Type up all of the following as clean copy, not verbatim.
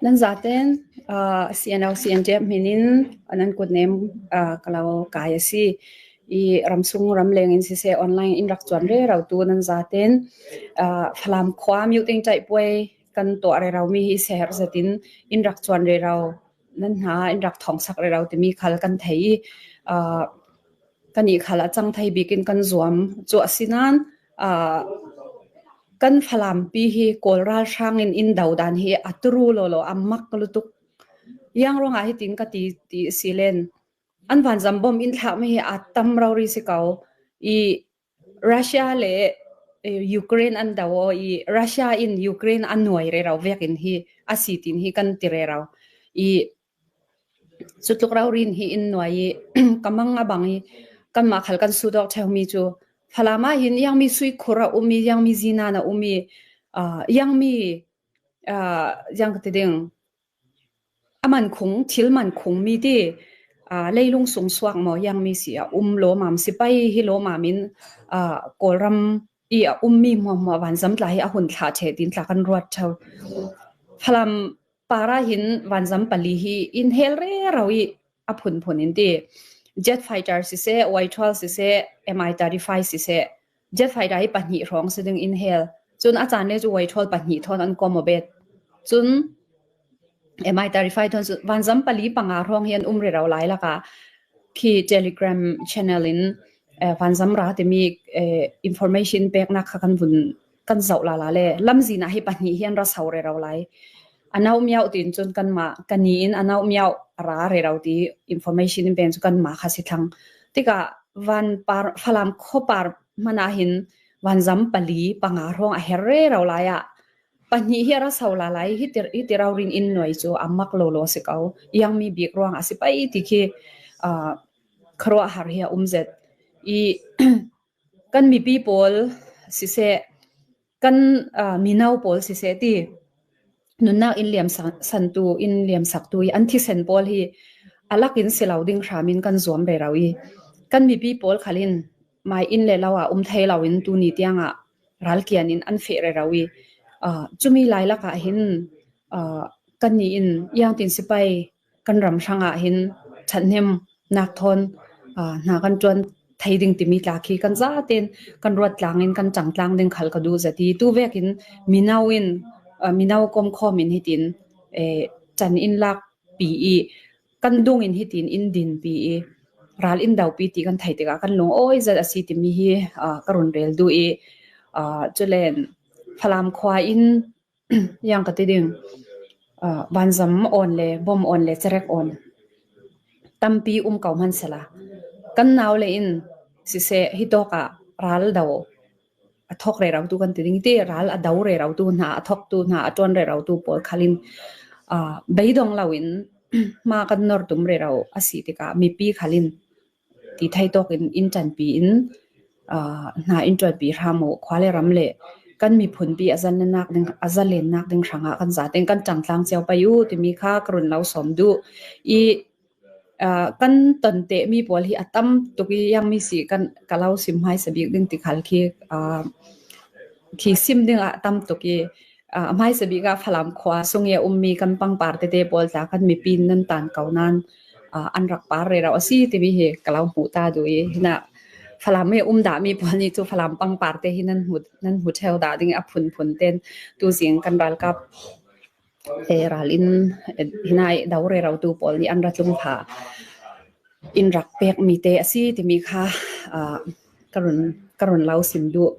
Nan zaten CNO CNDF min in nan kutnem ka lo kai a si. I ramsung ramleng in siseh online in rak cuan rero tu nan zaten Falam khua myuting ṭaihpuai kan tuah rero mi hi siaherh zet in in rak cuan rero nan hna in rak thong sak rero timi khal kan thei i kan i khal a cang thei bik in kan zuam. Cu a si nain kan Falampi hi Kawl ralhrang in in do dan hi a turu lawlaw a mak lutuk. Iang ruangah hitin ka ti ti a si len. An vanzam bom in thlakmi hi a tam rori si ko. I Russia le Ukraine an do i Russia in Ukraine a nuai rero vek in hi a si tin hi kan ti rero. I Cu tluk rorin hi inn nuai i ka mang a bang i kanmah khal kan sut awk ṭheumi cu Falam ah hin iangmi suikhur a um i iangmi zinan a um i iangmi iang ka ti ding a man khung thil man khung mi ti leilung sungsuak maw iangmi si a um lawmam sipai hi lawmam in Kawlram i a ummi hmuahhmuah vanzam tla hi a hun thlah ṭheh tin tla kan ruat ṭheo. Falam Par ahhin vanzam pali hi inn hel rero i a phunphun in ti. Jet fighter siseh, Y-12 siseh, Mi-35 siseh, jet fighter hi pahnih hrawng si ding in hel. Cun a caan le cu Y-12 pahnih thawn an kom bet. Cun Mi-35 thawn cu vanzam pali panga hrawng hi an um rero lai lakah khi Telegram channel in vanzam ra timi information peknak kha kan vun kan zoh la la le lamzin ah hi pahnih hi an ra so rero lai. Anau miau tin cun kanmah kani in anau miau ra rero ti information in pen cu kanmah kha si thlang. Tikah van par Falam khuapar hmanh ah hin vanzam pali panga hrawng a her rero lai ah pahnih hi a ra so la lai hi tir hi tiraurin in nuai cu a mak lo lo si ko. Iangmi bik ruang a si pai ti khi khuaruahhar hi a um zet. I Kan mipi pawl siseh, kan mino pawl siseh ti nunnak in liam santu, in liam saktu i an thisen pawl hi a lak in si lo ding hram in kan zuam rero i kan mipi pawl khal in mai inn le lo ah um thei lo in tuni tiang ah ralkian in an feh rero i cumi lai lak ah hin kannih in iangtin sipai kan ram hrangah hin ṭhathnemnak thawn hna kan ṭuan thei ding timi tla khi kan zatein kan ruat tlang in kan ṭang tlang ding khal ka duh zat i tu vek in mino in mino komkhawm in hitin ṭan in lak pi i kan dung in hitin in din pi i ral in do pi ti kan thei tikah kan lung awi zat a si timi hi ka run rel duh i culen Falam khua in Iang ka ti ding. Vanzam awn le bom awn le cerek awn tampi um ko hmanhsehla kan naule in siseh hi tawk ah ral do a thawk rero tu kan ti ding ti ral a do rero tu hna a thawk tu hna a ṭuan rero tu pawl khal in beidong loin hma kan nor tum rero a si tikah mipi khal in Ti thei tawk in inn ṭanpi in hna in ṭuanpi hram u. Khua le ram le kan miphunpi a zalennak ding, a zalennak ding hrangah kan zaten kan ṭangtlang cio pei u timi kha ka run lo sawm duh. I kan ton tehmi pawl hi a tam tuk i iangmi si kan ka lo sim hmaisa bik ding ti khal khi khi sim ding ah tam tuk i a hmaisa bik ah Falam khua sung i a ummi kan pangpar tete pawl tla kan mipi nan tan ko nain an rak par rero a si timi hi ka lo hmuh ta duh i hina Falam i um dahmi pawl nih cu Falam pangpar te hi nan hmu nan hmu theo dah ding a phunphun ten tuzing kan ralkap he ral in hina i do rero tu pawl nih an ra tlung pha in rak pek mi te a si timi kha ka run ka run lo sim duh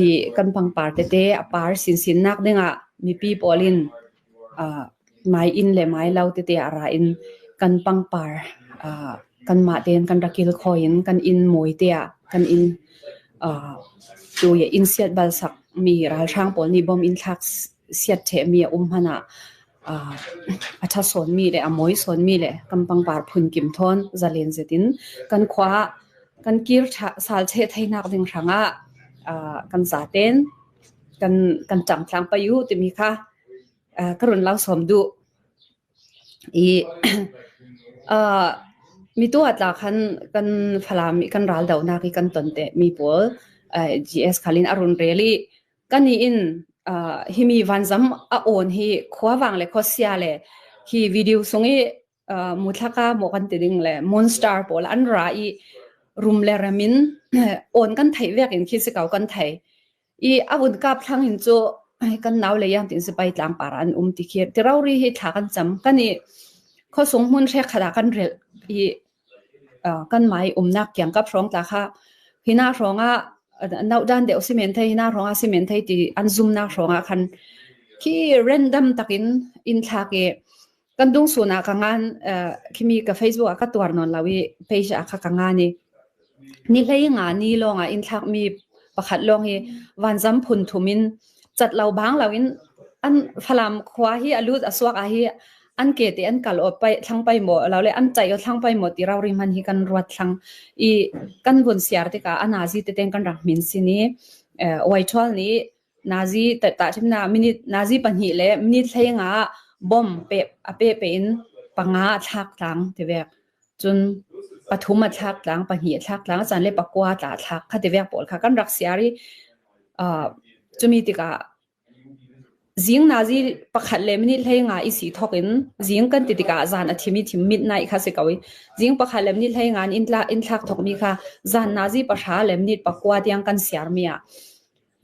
i kan pangpar tete a par sinsin nak dingah mipi pawl in Mai inn le mai lo tete ah ra in kan pangpar kanmah tein kan rak kilkhawi in kan inn mawi te ah kan inn tu i inn siat bal sakmi ralhrang pawl nih bom in thlak siat ṭhehmi a um hmanh ah a ṭha sawnmi le a mawi sawnmi le kan pangpar phunkim thawn zalen zet in kan khua ah kan kir sal cheh theinak ding hrangah kan zaten kan kan ṭangtlang pei u timi kha ka run lo sawm duh. I mi tu ah tla khan kan Falam i kan ral dohnak i kan ton te mi pawl GS khalin a run rel i kan i in Himi vanzam a awn hi khuavang le khuasia le hi video sung i muthlaka maw kan ti ding le monster pawl an ra i rum le rem in awn kan theih vek in khi si ko kan thei i a vun kap thlang in cu kan nau le yang tin sipai tlang par an um ti khi tirori hi thla kan cam kan i khosung hmun hrek khada kan rel i kan mai umnak kiang kap hrawng tla kha hina hrawng ah naudan deuh simen thei hina hrawng ah simen thei ti an zumnak hrawng ah khan khi random takin in thlak i kan dung sun ah ka ngan khimi ka Facebook ah ka tuar nawn lo i page ah kha ka ngan i ni hlei nga ni lawng ah in thlak mi pakhat lawng hi vanzam phun thum in cat lo bang lo in an Falam khua hi a lut a suak a hi an ke te an kal o pai thlang pai mo lo le an chai o thlang pai mo ti rau ri man hi kan ruat thlang i kan vun siar tikah a nazi te teng kan rak min sini wai thol ni nazi ta ta thim na minute nazi pahnih le minute hlei nga bom pe a pe pe in panga thlak tlang ti vek cun pathum a thlak tlang pahnih a thlak tlang chan le pakua tla thlak kha ti vek pawl kha kan rak siar i chumi tikah Zing nazi pakhat le minute 15 i si thawk in zing kan ti tikah zan a thim i thim midnight kha si ko i zing pakhat le minute 15 in in thlak thawkmi kha zan nazi pahra le minute pakua tiang kan siarmi ah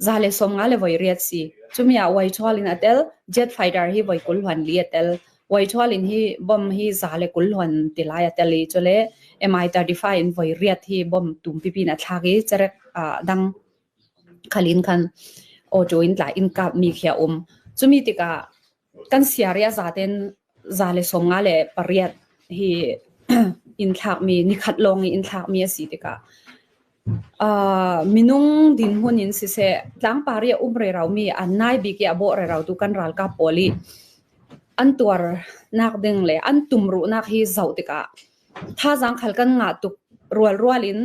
za le 50 le voi riat si. Cumi ah Waiṭhual in a tel, jet fighter hi voi 20 hluan li a tel. Waiṭhual in hi bomb hi za le 20 hluan ti lai a tel i cule Mi-35 in voi riat hi bomb tum pipi in a thlak i cerek dang Khalin khan auto in tla in kap mi khi a um. Cumi tikah kan siar i a zaten 158 hi in thlakmi nikhat lawng i in thlakmi a si tikah minung dinhmun in siseh tlangpar i a um rero mi an nai bik i a bawh rero tu kan ralkap pawl i an tuar nak ding le an tumruhnak hi zoh tikah thazaang khal kan ngah tuk rual rual in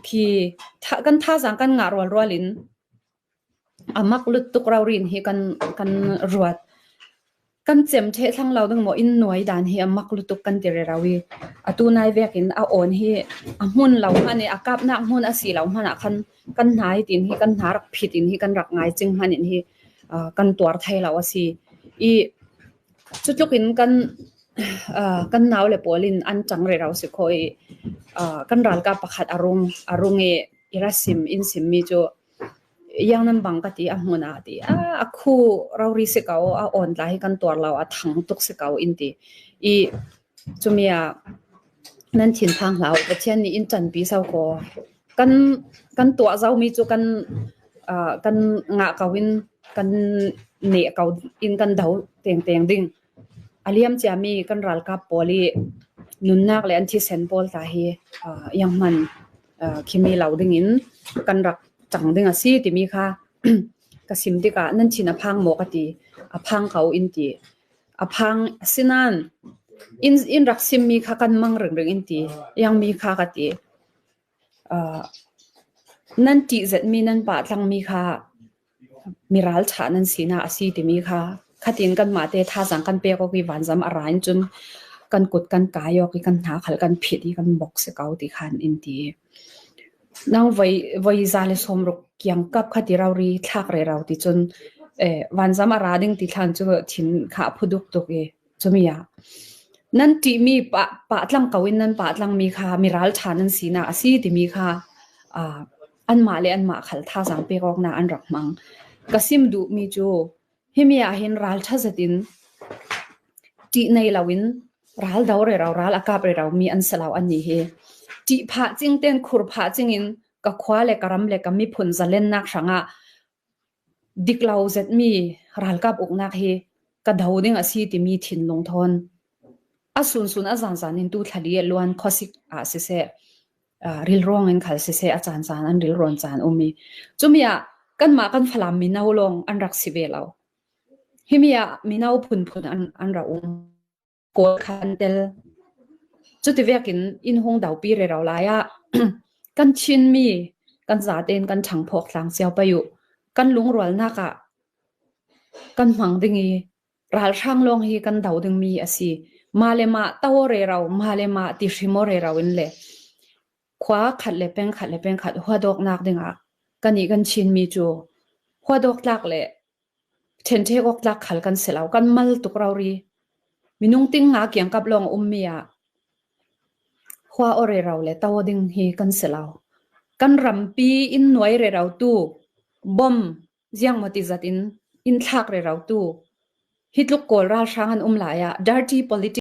Khi kan thazaang kan ngah rualrual in a mak lut tuk rorin hi kan ruat. Kan cem ṭheh thlang lo ding maw inn nuai dan hi a mak lutuk kan ti rero i atu nai vek in a awn hi a hmun lo hmanh i a kapnak hmun a si lo hmanh ah khan kan hna hi tin hi kan hna rak phit in hi kan rak ngai cing hmanh in hi kan tuar thai lo a si. I Cutluk in kan naule pawl in an ṭang rero si khawh i kan ralkap pakhat a rung i i ra sim in simmi cu iang nan bang ka ti a hmun ah a ti. A khu rori si ko, a awn tla hi kan tuar lo, a thang tuk si ko in ti. I cumi ah nan thinphang hlah u, Pathian nih in ṭanpi sau kaw kan tuah zaumi cu kan ngah ko in kan neh ko in kan do tengteng ding. A liam ciami kan ralkap pawl i nunnak le an thisen pawl ta hi iang hman khimi lo ding in kan rak cang ding a si timi kha ka sim tikah nan thin a phang maw ka ti. A phang ko in ti. A phang asinain inn rak simmi kha kan mang ringring in ti. Iangmi kha ka ti. Nan ṭihzetmi nan pah tlangmi kha mi ralṭha nan sinak a si timi kha khatin kanmah te thazaang kan pek awk i vanzam a ra in cun kan kut kan kai awk i kan hna khal kan phit i kan bok si ko ti khan in ti. Nang voi 160 kiangkap kha ti rori thlak rero ti cun vanzam a ra ding ti thlan cu thin kha a phuduk tuk i cumi ah nan ṭihmi pah tlang ko in nan pah tlangmi kha mi ralṭha nan sinak a si timi kha anmah le anmah khal thazaang pek awknak an rak hmang. Ka sim duhmi cu himi ah hin ralṭha zet in ṭih nei loin ral do rero ral a kap rero mi an si lo an nih hi. Ṭihphah cing ten khurphah cing in ka khua le ka ram le ka miphun zalennak hrangah diklo zetmi ralkap uknak hi ka do ding a si timi thinlung thawn a sunsun a zanzan in tu thlali a luan khuasik ah siseh rilruang in khal siseh a caan caan an rilrawn caan um i cumi ah kanmah kan Falam mino lawng an rak si ve lo. Himi ah mino phunphun an ra um. Kawl kha an tel. Cuti vekin inn hung dopi rero lai ah kan Chinmi kan zatein kan ṭhangphawk tlang cio pei u. Kan lungrualnak ah kan hmang ding i ralhrang lawng hi kan do dingmi a si. Mah le mah to rero, mah le mah ti hrim aw rero in le khua khat le peng khat le peng khat huadawknak dingah kannih kan Chinmi cu. Huat awk tlak le ṭhenṭhek awk tlak khal kan si lo. Kan mal tuk rori. Minung ting nga kiangkap lawng a ummi ah hua aw rero le to ding hi kan si lo. Kan rampi in nuai rero tu bom ziang maw ti zat in in thlak rero tu hi tluk Kawl ralhrang an um lai ah dirty politics.